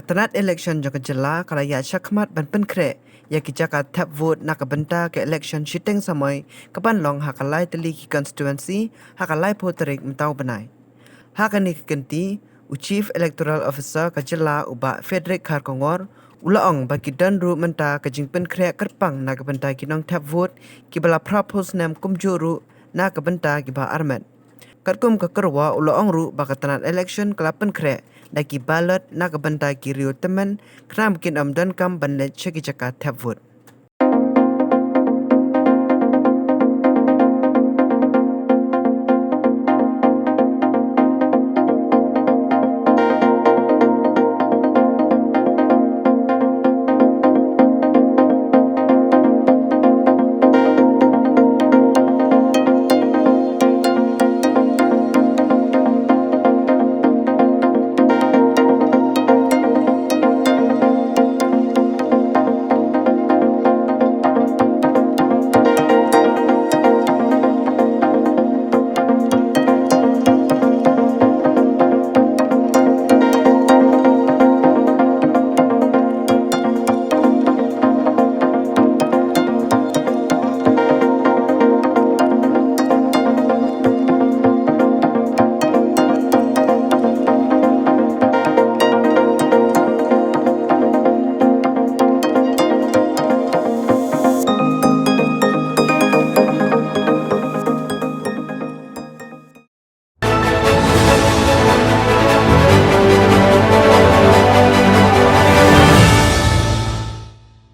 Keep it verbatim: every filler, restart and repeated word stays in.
tnat election jong ka jylla ka la ïaid shakhmat ban pynkhreh ïa ki jaka thep vote na ka bynta ka election shiteng samoi ka ban long ha ka lai tylli ki constituency ha ka laiphew tarik mynta u bnai. Ha kane ka kynti, u Chief Electoral Officer ka jylla u Bah Frederick Kharkongor u la ong ba ki don ruh mynta ka jingpynkhreh kyrpang na ka bynta ki nongthep vote kiba la phra phew snem kumjuh ruh na ka bynta kiba armet. Katkum ka kyrwa u la ong ruh ba ka tnat election ka la pynkhreh da ki ballot na ka bynta ki riew tymmen khnang ba kin ym donkam ban leit sha ki jaka thep vote.